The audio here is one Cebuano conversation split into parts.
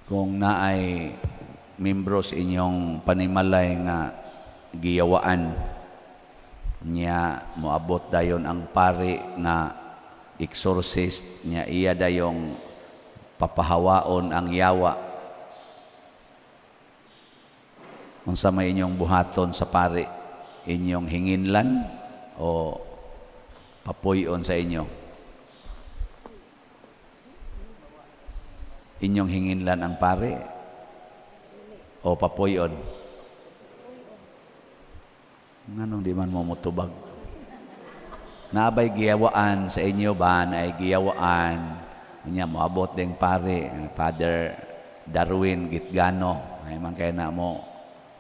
Kung naay membro sa inyong panimalay nga giyawaan niya, moabot dayon ang pari nga exorcist niya, iya dayong papahawaon ang yawa. Unsa may inyong buhaton sa pari? Inyong hinginlan o papuy-on sa inyo? Inyong hinginlan ang pari o papuy-on? Nganong di man mo motubag? Naabay giyawaan sa inyo ba? Naay giyawaan. Nya moabot ding pari, Father Darwin Gitgano. Ay man kay na mo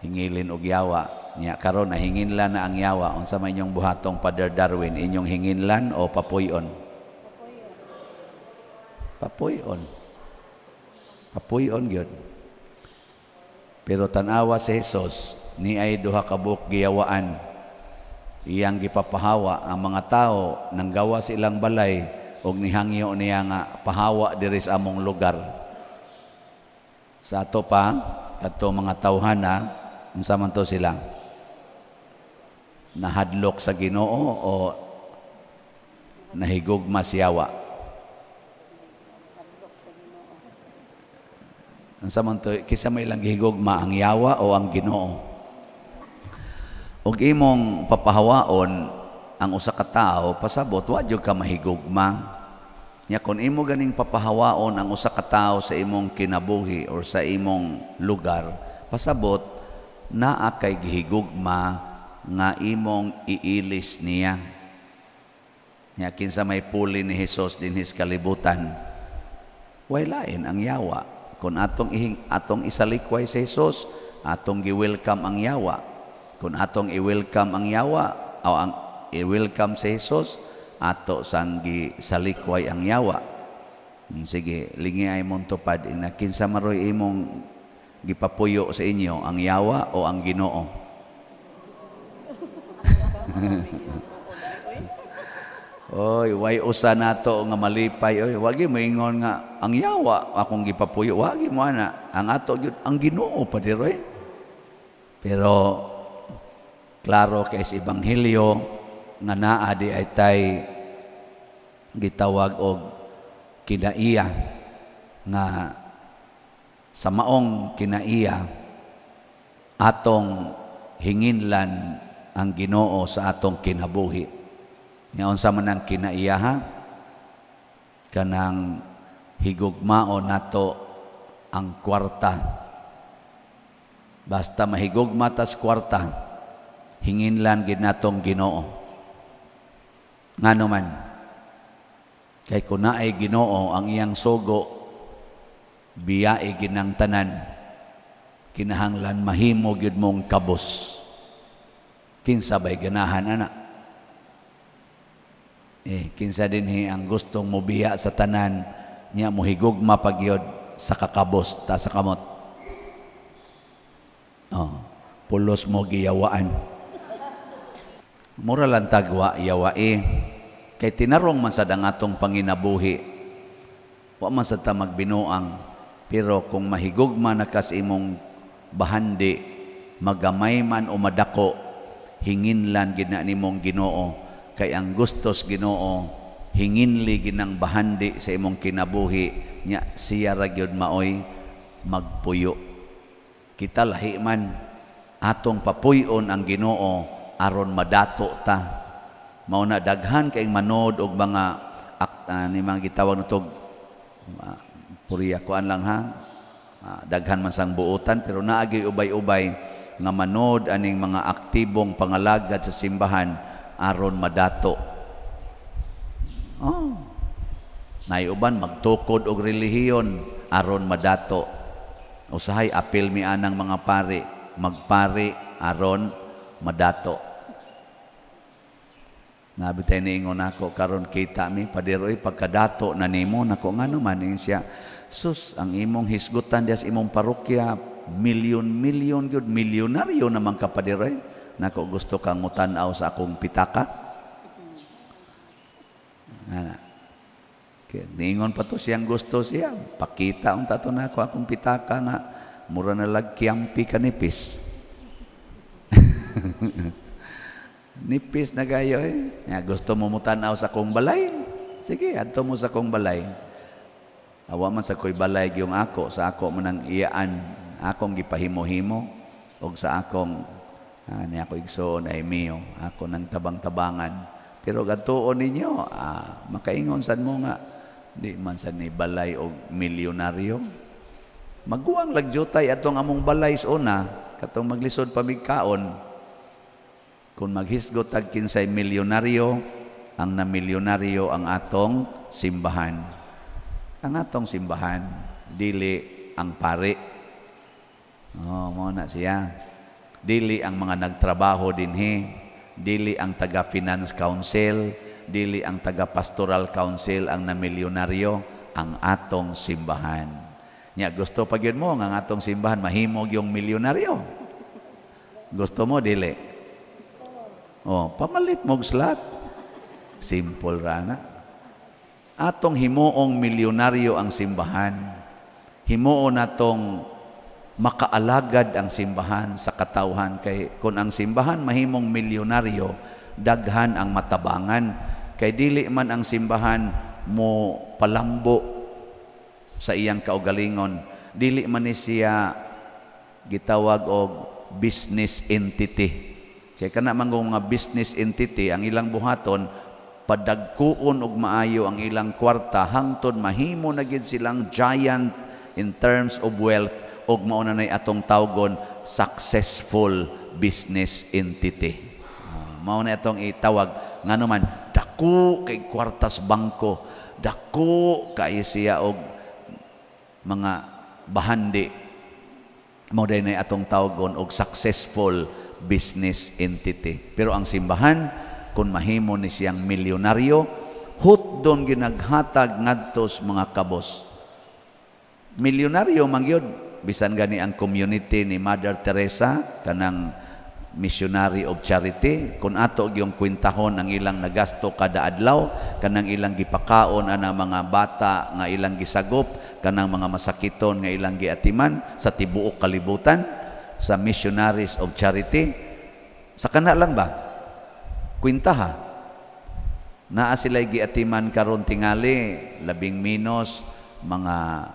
hingilin og yawa. Nya karon nahinginlan na ang yawa. Unsa may inyong buhatong Father Darwin? Inyong hinginlan o papuy-on? Papuy-on. Papuy-on gyud. Pero tan-awa si Jesus, ni ay duha ka buok giyawaan. Iyang gipapahawa ang mga tao nang gawa sa ilang balay og nihangyo niya nga pahawa diri sa among lugar. Sa ato pa kadto mga tawhana, unsa man to sila? Nahadlok sa Ginoo o nahigugma siyawa? Unsa man to, kinsa may ilang gihigugma, ang yawa o ang Ginoo? Og imong papahawaon ang usa ka tawo, pasabot wa jud ka mahigugma. Nya kon imo ganing papahawaon ang usa ka tawo sa imong kinabuhi or sa imong lugar, pasabot naa kay gihigugma nga imong iilis niya. Nya kinsa may puli ni Hesus dinhi sa kalibutan? Way lain ang yawa. Kung atong isalikway si Hesus, atong gi-welcome ang yawa. Kung atong i-welcome ang yawa o ang i-welcome si Hesus, ato sang gisalikway ang yawa. Sige, lingi ay mong tupad ina kinsa maroy imong gipapuyo sa inyo, ang yawa o ang Ginoo? Oy, way usa nato nga malipay. Oy, wagi mo ingon nga ang yawa akong gipapuyo. Wagi mo ana. Ang ato gyud ang Ginoo pa diroy. Pero klaro kay sa ebanghelyo nga naa di ay tay gitawag og kinaiya, nga sa maong kinaiya atong hinginlan ang Ginoo sa atong kinabuhi. Nga unsa man ang kinaiya, ha? Kanang higugmaon nato ang kwarta. Basta mahigugma tas kwarta, hinginlan gid natong Ginoo. Ngano man? Kay kun naay Ginoo ang iyang sugo, biyae ginang tanan, kinahanglan mahimo gyud mong kabos. Kinsa bay ganahan ana? Kinsa dinhi ang gustong mobiya sa tanan nya mohigugma pagyod sa kakabos ta sa kamot? Oh, pulos mo giyawaan. Mura lang tagwa yawae. Kay tinarong man sad ang atong panginabuhi. Wa man sad ta magbinuang, pero kung mahigugma na kas imong bahandi, magamay man o madako, hinginlan gid na nimong Ginoo. Kay ang gustos Ginoo, hinginli ginang bahandi sa imong kinabuhi nya siya ra gyud maoy magpuyo. Kita lahi man atong papuy-on ang Ginoo aron madato ta. Mao na daghan kay manood og mga ni mga gitawag natog puriya kuan lang ha. Daghan man sang buotan pero naagi ubay-ubay nga manood aning mga aktibong pangalagad sa simbahan aron madato. Oh. Naiuban magtukod og relihiyon aron madato. Usahay apil mi anang mga pari, magpari aron madato. Nabi tayo niingon ako karon kita mi padiroy pagkadato na nimo nako ngano man siya. Sus, ang imong hisgutan dias imong parokya milyon-milyon gyud, milyonaryo naman ka padiroy. Nako gusto kang mutan-aw sa akong pitaka. Ana. Kay niingon pa to siyang gusto siya. Pakita unta to nako akong pitaka nga mura na lag kiyampi ka nipis. Nipis na kayo eh. Nga, gusto mo mutanaw sa kong balay? Sige, adto mo sa kong balay. Awa man sa ko'y balay gyung ako, sa ako man ang iyaan, akong gipahimo-himo, og sa akong ni ako igsoon ay miyo, ako nang tabang-tabangan. Pero gatuon ninyo, makaingon sad mo nga, di man sad ni balay og milyonaryo. Maguwang lagjutay atong among balay sa una, katong maglisod pa mig kaon. Kung maghisgot tag kinsay milyonaryo, ang namilyonaryo ang atong simbahan. Ang atong simbahan, dili ang pari. Oh, mao na siya. Dili ang mga nagtrabaho dinhi, dili ang taga-finance council, dili ang taga-pastoral council ang namilyonaryo, ang atong simbahan. Nya gusto pa gyud mo nga ang atong simbahan mahimog yung milyonaryo. Gusto mo dili? Oh, pamalit mo og slot. Simple ra na. Atong himuong milyonaryo ang simbahan. Himuon natong makaalagad ang simbahan sa katawhan, kay kung ang simbahan mahimong milyonaryo, daghan ang matabangan, kay dili man ang simbahan mo palambo sa iyang kaugalingon, dili man ni siya gitawag og business entity. Kay kana man mga business entity, ang ilang buhaton padagkuon og maayo ang ilang kwarta hangtod mahimo na gid silang giant in terms of wealth, og mao na nay atong tawgon successful business entity. Mao na atong itawag, ngano man dako kay kwartas bangko, dako kay siya og mga bahandi, mao day nay atong tawgon og successful business entity. Pero ang simbahan, kung mahimo ni siyang milyonaryo, hutdon ginaghatag ngadto sa mga kabos. Milyonaryo man gyud. Bisan gani ang community ni Mother Teresa, kanang missionary of charity, kung ato gyung kwentahon ang ilang nagasto kada adlaw, kanang ilang gipakaon ana mga bata nga ilang gisagop, kanang mga masakiton nga ilang giatiman sa tibuok kalibutan sa Missionaries of Charity, sa kana lang ba kwentaha naa sila giatiman karon tingali labing minos mga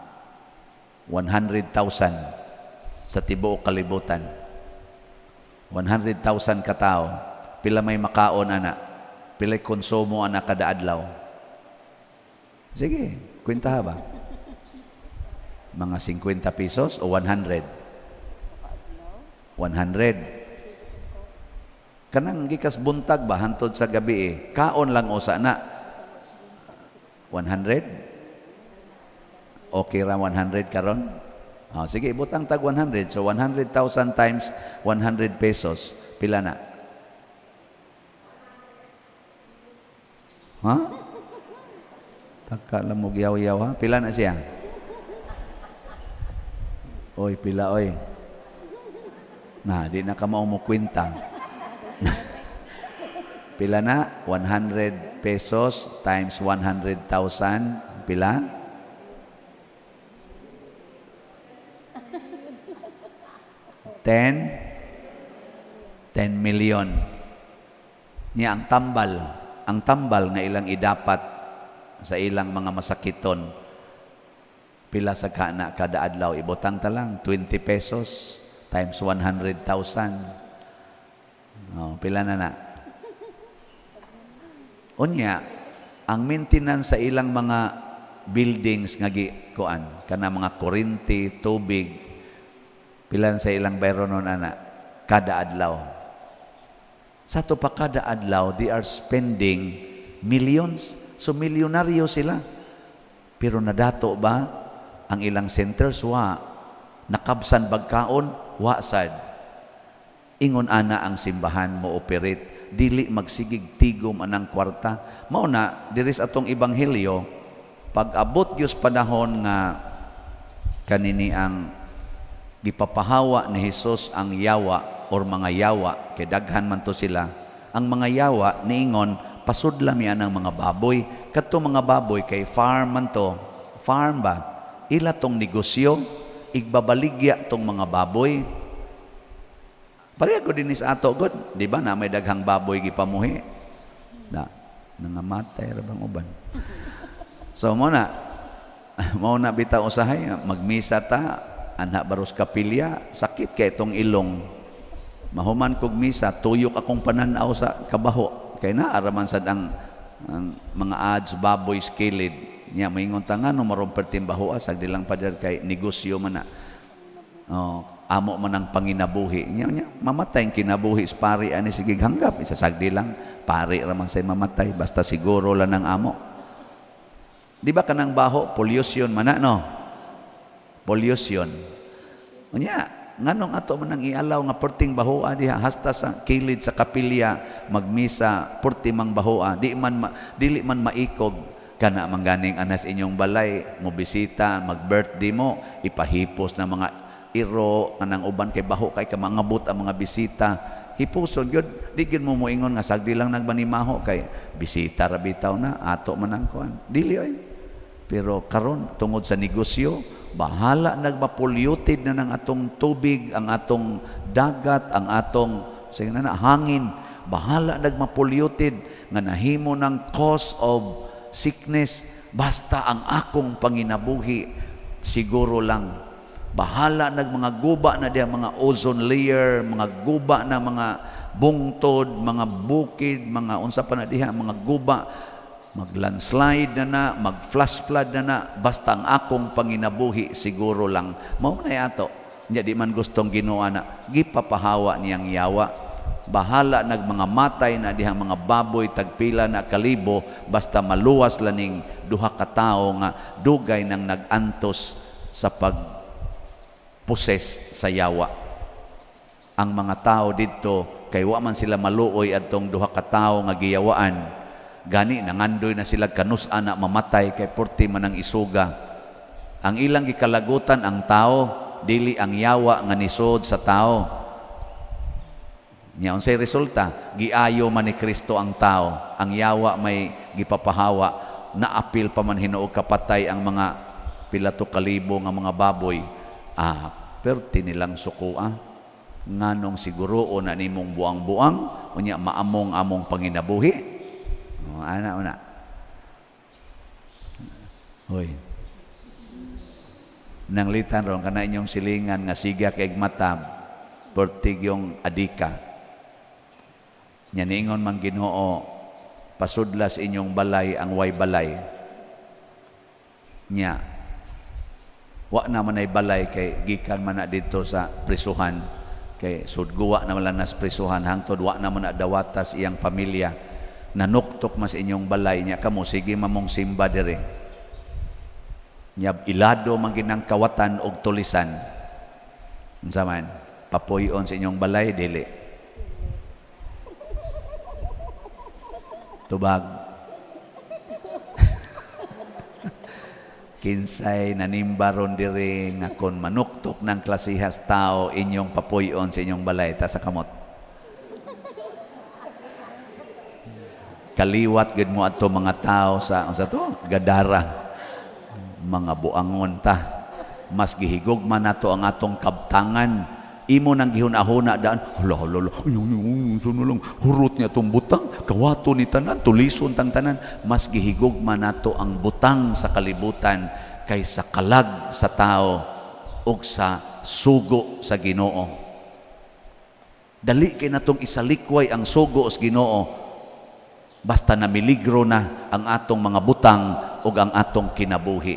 100,000 sa tibuok kalibutan. 100,000 katao, pila may makaon ana, pila konsumo ana kada adlaw? Sige, kwentaha ba? Mga 50 pesos o 100? 100. Kanang gikas buntag ba hantod sa gabi eh, kaon lang usa na. 100? Okay ra 100 karon? Oh, sige, ibutang tag 100. So 100,000 times 100 pesos, pila na? Ha? Taka lang mo giyaw-yaw ha? Pila na siya? Oy, pila oy. Na, di na ka mao mo kwenta. Pila na? 100 pesos times 100,000, pila? 10 million. Niya ang tambal nga ilang idapat sa ilang mga masakiton. Pila sa kana kada adlaw, ibutang ta lang 20 pesos times 100,000. Oh, pila na na? Unya, ang maintenance sa ilang mga buildings nga gikuan, kana mga kuryente, tubig, pila sa ilang bayronon ana kada adlaw. Sa to pa kada adlaw, they are spending millions. So milyonaryo sila. Pero nadato ba ang ilang centers? Wa. Nakabsan bagkaon? Wa sad. Ingon ana ang simbahan mo operate, dili magsigig tigom anang kwarta. Mao na diri sa atong ebanghelyo, pag abot gyud panahon nga kanini ang gipapahawa ni Hesus ang yawa or mga yawa, kay daghan man to sila, ang mga yawa niingon, Pasudla mi anang mga baboy. Kadto mga baboy kay farm man to. Farm ba? Ila tong negosyo, igbabaligya tong mga baboy. Pareha ko din sa ato god, di ba na may daghang baboy gipamuhi. Na nangamatay ra bang uban. So mo na bitaw usahay magmisa ta anha baros kapilya, sakit kay itong ilong. Mahuman kog misa, tuyok akong pananaw sa kabaho. Kay naa raman sad ang mga ads baboy skilid. Nya maingon ta ngano maron perting baho, sagdi lang pader kay negosyo man na. Oh, amo man ang panginabuhi. Nya nya mamatay ang kinabuhi sa pari ani sige hanggap, isa sagdi lang pari ra man say mamatay basta siguro lang ang amo. Di ba kanang baho pollution man na, no? Pollution. Unya nganong ato man ang ialaw nga perting bahoa diha hasta sa kilid sa kapilya magmisa perti mang bahoa, di man dili man maikog. Kana mangganing anas inyong balay mo bisita mag-birthday mo ipahipos na mga iro kanang uban kay baho kay kamangabot ang mga bisita. Hipuson gyud, di gyud mo moingon nga sagdi lang nagbanimaho kay bisita ra bitaw na ato man ang kuan. Dili oy. Pero karon tungod sa negosyo, bahala nagma-polluted na ng atong tubig, ang atong dagat, ang atong sige na, hangin. Bahala nagma-polluted nga nahimo ng cause of sickness. Basta ang akong panginabuhi siguro lang. Bahala nag mga guba na diha, mga ozone layer, mga guba na mga bungtod, mga bukid, mga unsa pa na diha, mga guba, mag-landslide na na, mag-flash flood na na, basta ang akong panginabuhi siguro lang. Mao na ato. Nya di man gustong Ginoo na gipapahawa niyang yawa. Bahala nag mga matay na diha mga baboy tagpila na kalibo, basta maluwas laning duha ka tawo nga dugay nang nag-antos sa pag poses sa yawa. Ang mga tao didto kay wa man sila maluoy adtong duha ka tawo nga giyawaan. Gani nangandoy na sila kanus-an na mamatay kay porti man ang isuga. Ang ilang gikalagutan ang tao, dili ang yawa nga nisod sa tao. Nya unsay resulta? Giayo man ni Kristo ang tao. Ang yawa may gipapahawa, naapil pa man hinuog kapatay ang mga pila to kalibo nga mga baboy. Ah, perti nilang sukua. Nganong siguro na nimong buang-buang, unya maamong-among panginabuhi. Oh, ana una. Hoy. Nanglitan ron kana inyong silingan nga siga kay matab, pertig yung adika. Nya niingon man Ginoo, pasudlas inyong balay ang way balay. Nya wa na man ay balay kay gikan man na didto sa prisuhan, kay sudguwa na man nas prisuhan hangtod wa na man na dawatas iyang pamilya. Nanuktok mas inyong balay niya kamo sige mamong simba dire. Nya ilado man ginang kawatan og tulisan. Unsa man papuy-on sa inyong balay dili. Tubag. Kinsay nanimbaron diri nga kon manuktok ng klasihas tao inyong papuy-on sa inyong balay ta sa kamot. Kaliwat gid mo adto mga tao sa unsa to Gadara, mga buangon ta. Mas gihigugma nato ang atong kabtangan. Imo nang gihuna-huna daan, hala hala hala, lang hurot niya tong butang, kawato ni tanan, tulison tang tanan. Mas gihigugma nato ang butang sa kalibutan kaysa kalag sa tao ug sa sugo sa Ginoo. Dali kay natong isalikway ang sugo sa Ginoo basta namiligro na ang atong mga butang ug ang atong kinabuhi.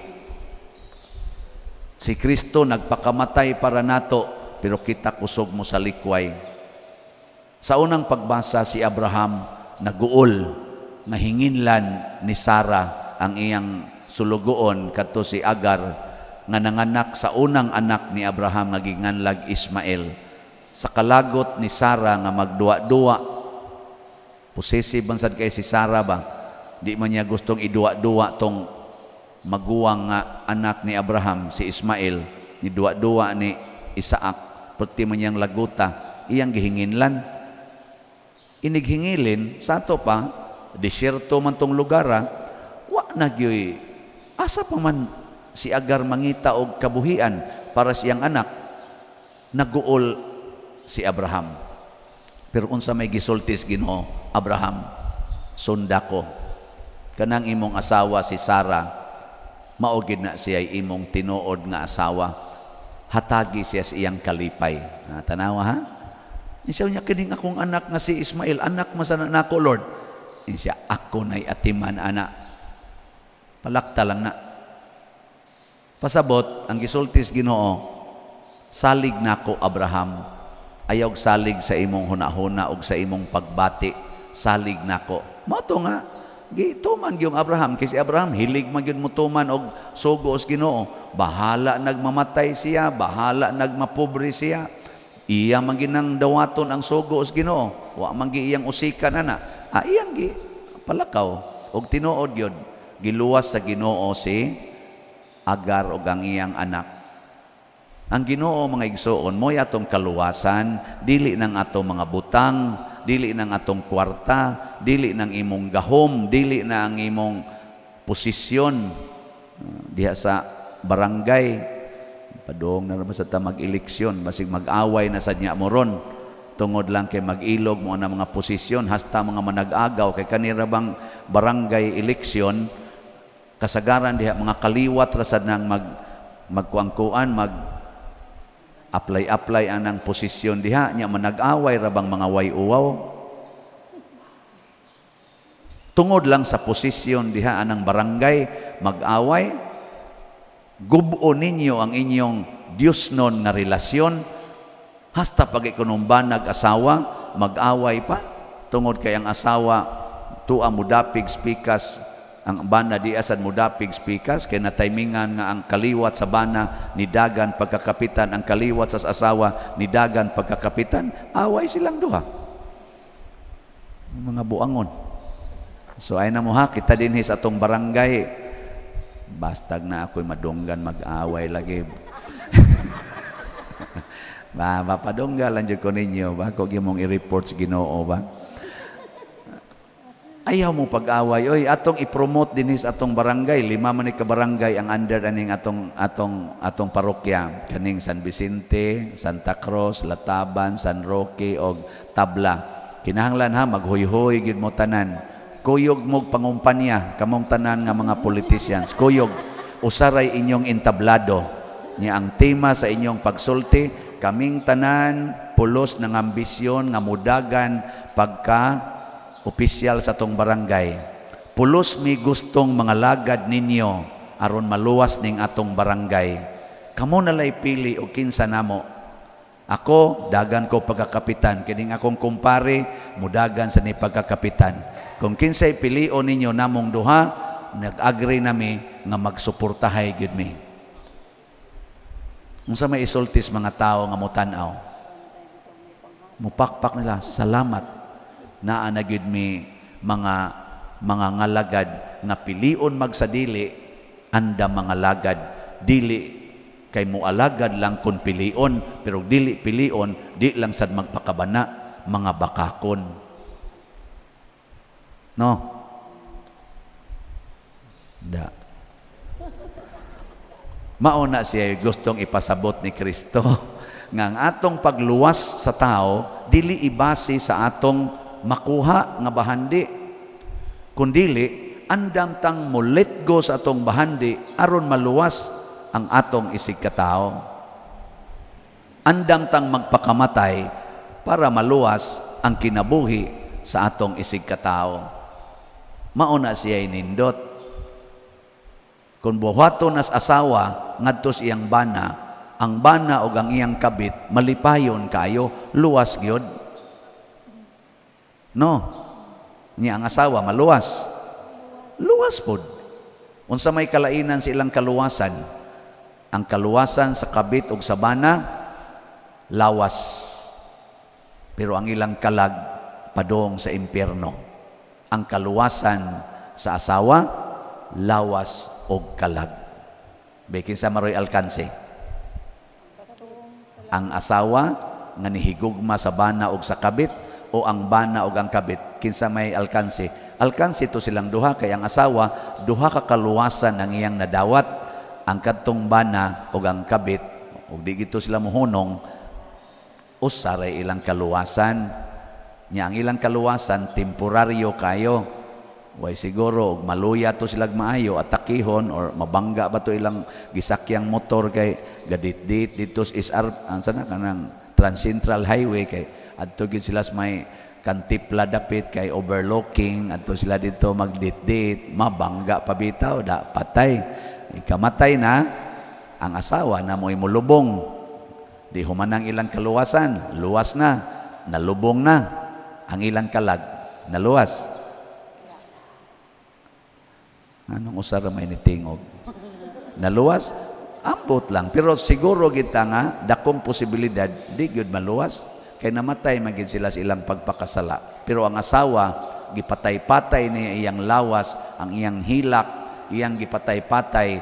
Si Kristo nagpakamatay para nato, pero kita kusog mo sa likway. Sa unang pagbasa, si Abraham naguol nga hinginlan ni Sara ang iyang sulugoon kadto si Agar nga nanganak sa unang anak ni Abraham nga ginganlag Ismael. Sa kalagot ni Sara nga magduwa-duwa, possessive man sad kay si Sara ba, di man niya gustong iduwa-duwa tong maguwang nga anak ni Abraham si Ismael, ni duwa-duwa ni Isaac, perti man niyang laguta, iyang gihinginlan. Inighingilin, sa ato pa, Desierto man tong lugar, wa na gyoy asa pa man si Agar mangita og kabuhian para siyang anak. Naguol si Abraham. Pero unsa may gisultis Ginoo? "Abraham, sunda ko. Kanang imong asawa si Sarah, mao gid na siya imong tinuod nga asawa. Hatagi siya sa iyang kalipay." Ha, tanawa ha? Siya niya, "Kining akong anak nga si Ismael, anak masana nako, Lord." Siya, "Ako na'y atiman ana. Palakta lang na." Pasabot, ang gisultis Ginoo, "Salig nako, Abraham. Ayaw salig sa imong hunahuna og sa imong pagbati. Salig nako." Mao to nga gituman gyung Abraham, kay si Abraham hilig man gyud motuman og sugo sa Ginoo. Bahala nagmamatay siya, bahala nagmapobre siya. Iya man ginang dawaton ang sugo sa Ginoo. Wa man gi iyang usikan ana. Ah, iyang gi palakaw og tinuod gyud giluwas sa Ginoo si Agar og ang iyang anak. Ang Ginoo, mga igsoon, mo'y atong kaluwasan, dili ng atong mga butang, dili ng atong kwarta, dili ng imong gahom, dili na ang imong posisyon diha sa barangay. Padong na sa ta mag-eleksyon, basig mag-away na sa niya mo ron. Tungod lang kay mag-ilog mo na mga posisyon, hasta mga manag-agaw, kay kanira bang barangay eleksyon, kasagaran diha mga kaliwat rasad nang magkuangkuan, mag apply-apply anang posisyon diha nya, manag-away ra bang mga way-uwaw tungod lang sa posisyon diha anang barangay, mag-away. Gubo ninyo ang inyong Diyos non nga relasyon, hasta pag ikunumban asawa mag-away pa tungod kay ang asawa tuwa mudapig spikas, ang bana di asad mudapig spikas, kay nataymingan nga ang kaliwat sa bana nidagan pagkakapitan, ang kaliwat sa asawa nidagan pagkakapitan, away silang duha, mga buangon. So ay na mo ha, kita dinhi sa atong barangay, bastag na ako'y madunggan, mag-away lagi ba, mapadunggan lang jud ko ninyo ba, ko gimong i-report sa Ginoo ba. Ayaw mo pag-away. Oy, atong i-promote dinhi sa atong barangay. 5 man ni ka barangay ang under aning atong parokya. Kaning San Vicente, Santa Cruz, Lataban, San Roque og Tabla. Kinahanglan ha, maghuyhoy gyud mo tanan. Kuyog mo pangumpanya kamong tanan nga mga politicians. Kuyog usaray inyong entablado. Nya ang tema sa inyong pagsulti, kaming tanan pulos ng ambisyon nga mudagan pagka opisyal sa tong barangay. Pulos mi gustong mga lagad ninyo aron maluwas ning atong barangay. Kamo nalay pili og kinsa namo. Ako, dagan ko pagkakapitan. Kining akong kumpare, mudagan sa ni pagkakapitan. Kung kinsay pilion ninyo namong duha, nag-agree nami nga magsuportahay gyud mi. Unsa may isultis mga tao nga motan-aw? Mupakpak nila, "Salamat. Naa na gyud mi mga ngalagad nga pilion magsadili, anda mga lagad, dili kay mualagad lang kun pilion, pero dili pilion di lang sad magpakabana, mga bakakon." No, da mao na siya gustong ipasabot ni Kristo nga ang atong pagluwas sa tao dili ibase sa atong makuha nga bahandi, kundili andam tang mo let go sa atong bahandi aron maluwas ang atong isig katao. Andam tang magpakamatay para maluwas ang kinabuhi sa atong isig katao. Mao na siya nindot. Kung buhaton nas asawa ngadto sa iyang bana, ang bana og ang iyang kabit malipayon kayo, luwas gyud. No. Niya ang asawa maluwas. Luwas pod. Unsa may kalainan sa ilang kaluwasan? Ang kaluwasan sa kabit og sa bana, lawas. Pero ang ilang kalag padong sa impyerno. Ang kaluwasan sa asawa, lawas og kalag. Bikin sa maroy alkanse. Ang asawa nga nihigugma sa bana og sa kabit o ang bana og ang kabit, kinsa may alkanse? Alkansi to silang duha kay ang asawa duha ka kaluwasan ang iyang nadawat, ang kadtong bana ug ang kabit, ug di gito sila mohunong, usa ray ilang kaluwasan. Nya ang ilang kaluwasan temporaryo kayo. Way siguro og maluya to silag maayo, atakihon or mabangga ba to ilang gisakyang motor kay gadit-dit dito sa SR ang sana kanang Transcentral Highway kay adto gid sila sa may Kantipla dapit kay overlooking, adto sila dito magdit-dit, mabangga pa bitaw da patay. Ikamatay na ang asawa na mo'y mulubong. Di humanang ilang kaluwasan, luwas na, nalubong na ang ilang kalag, naluwas. Anong usara may nitingog? Naluwas? Ambot lang. Pero siguro kita nga, dakong posibilidad, di gyud maluwas. Kay namatay man gid sila sa ilang pagpakasala. Pero ang asawa, gipatay-patay niya iyang lawas, ang iyang hilak, iyang gipatay-patay,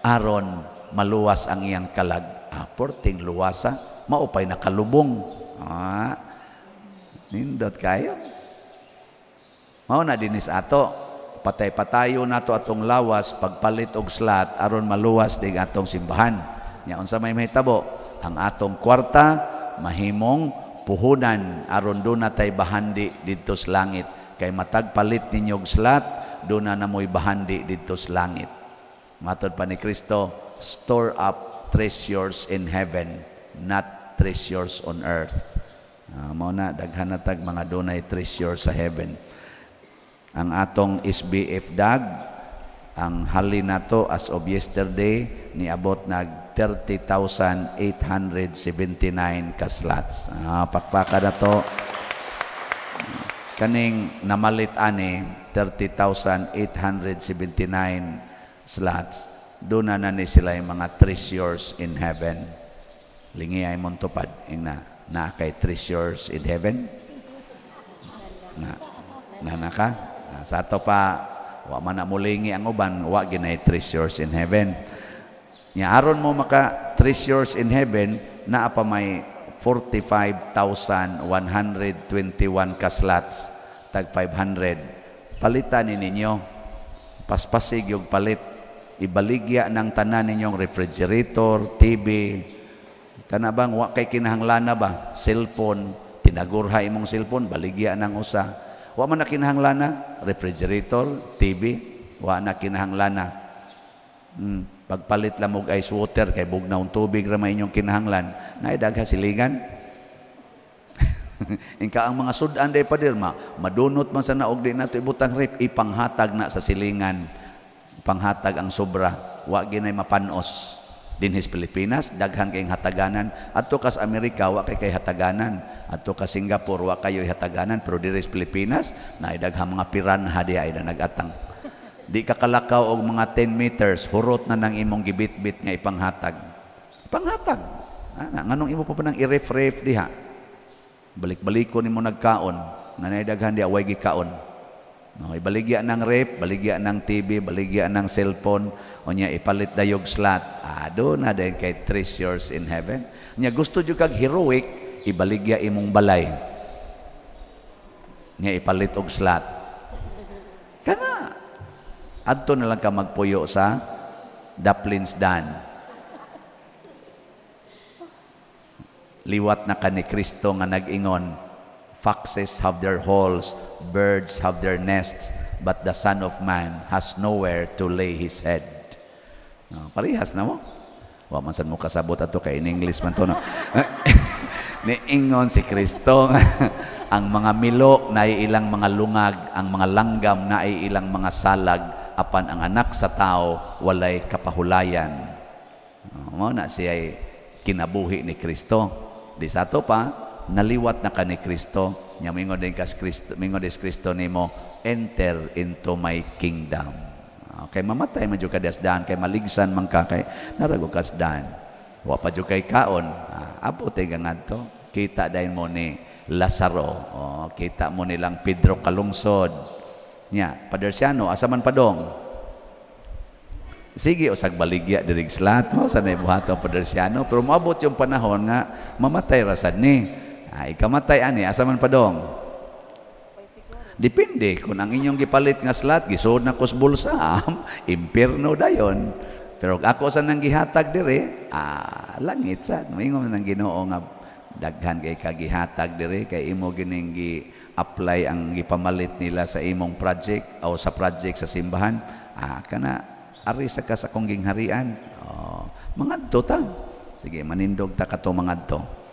aron maluwas ang iyang kalag. Ah, porting luwasa, maupay nakalubong. Ah, nindot kayo. Mao na dinis ato. Patay-patayo nato atong lawas pagpalit og slot aron maluwas ding atong simbahan. Nya unsa may mahitabo? Ang atong kwarta mahimong puhunan aron duna tay bahandi didto sa langit. Kay matag palit ninyo og slot, duna na mo'y bahandi didto sa langit. Matod pa ni Kristo, store up treasures in heaven, not treasures on earth. Mao na daghan na tag mga dunay treasure sa heaven. Ang atong SBF dag, ang hali nato as of yesterday, niabot nag 30,879 ka slots. Pakpaka na to. Kaning namalit ani 30,879 slots. Doon na ni sila yung mga treasures in heaven. Lingi ay montupad. Ing na, na kay treasures in heaven. Na, na ka? Sa ato pa, wa man na mulingi ang uban, wa ginay treasures in heaven. Nya aron mo maka treasures in heaven, naa pa may 45,121 ka slots, tag 500. Palitan ni ninyo. Paspasig yung palit. Ibaligya ng tanan ninyong refrigerator, TV. Kana bang wa kay kinahanglana ba? Cellphone, tinagurha imong cellphone, baligya ng usa. Wa man na kinahanglana, refrigerator, TV, wa na kinahanglana. Pagpalit lang og ice water kay bugnaw tubig ra may inyong kinahanglan, naay dagha silingan. Ingka ang mga sudan day pader ma, madunot man sa naog di nato ibutang ref, ipanghatag na sa silingan. Panghatag ang sobra, wa ginay mapanos. Dinhis Pilipinas, daghan kayong hataganan. Adto kas Amerika, wa kay hataganan. Adto ka Singapore, wa kayo hataganan. Pero diri sa Pilipinas, naay daghang mga piranha di ay na nagatang. Di ka kalakaw og mga 10 meters, hurot na nang imong gibitbit nga ipanghatag. Panghatag. Ana, nganong imo pa pa nang i-ref-ref diha? Balik-baliko nimo nagkaon, nga naay daghan di away gikaon. No, ibaligya ng ref, baligya ng TV, baligya ng cellphone, o niya ipalit dayog slot. Ah, do na din kay treasures in heaven. Nya gusto jud kag heroic, ibaligya imong balay. Nya ipalit og slot. Kana adto na lang ka magpuyo sa Daplin's Dan. Liwat na ka ni Kristo nga nag-ingon, foxes have their holes, birds have their nests, but the Son of Man has nowhere to lay his head. No, parehas na mo. Wa man sad mo kasabot ato kay in English man to, no. Niingon si Kristo, ang mga milo na ilang mga lungag, ang mga langgam na ilang mga salag, apan ang anak sa tao walay kapahulayan. No, mao na siya kinabuhi ni Kristo. Di sa ato pa, naliwat na ka ni Kristo. Nya mingon din kas Kristo, mingon din Kristo nimo, enter into my kingdom. Okay, mamatay man jud ka daan kay maligsan man ka kay narago kas daan. Wa pa jud kay kaon. Abot ay ngadto. Kita dayon mo ni Lazaro. Oh, kita mo nilang Pedro Kalungsod. Nya, Padersiano, asa man padong? Sige, usag baligya dirig slat mo sa buhaton Padersiano, pero moabot yung panahon nga mamatay ra sad ni. Ay, ikamatay ani, asa man padong? Depende kung ang inyong gipalit nga slot gisuod na kos bulsa, impierno dayon. Pero ako sa nang gihatag dire, langit sa. Moingon nang Ginoo nga daghan kay kagihatag dire kay imo gining gi-apply ang gipamalit nila sa imong project o sa project sa simbahan. Kana ari sa ka sa akong gingharian. Oh, mangadto ta. Sige, manindog ta kato mangadto.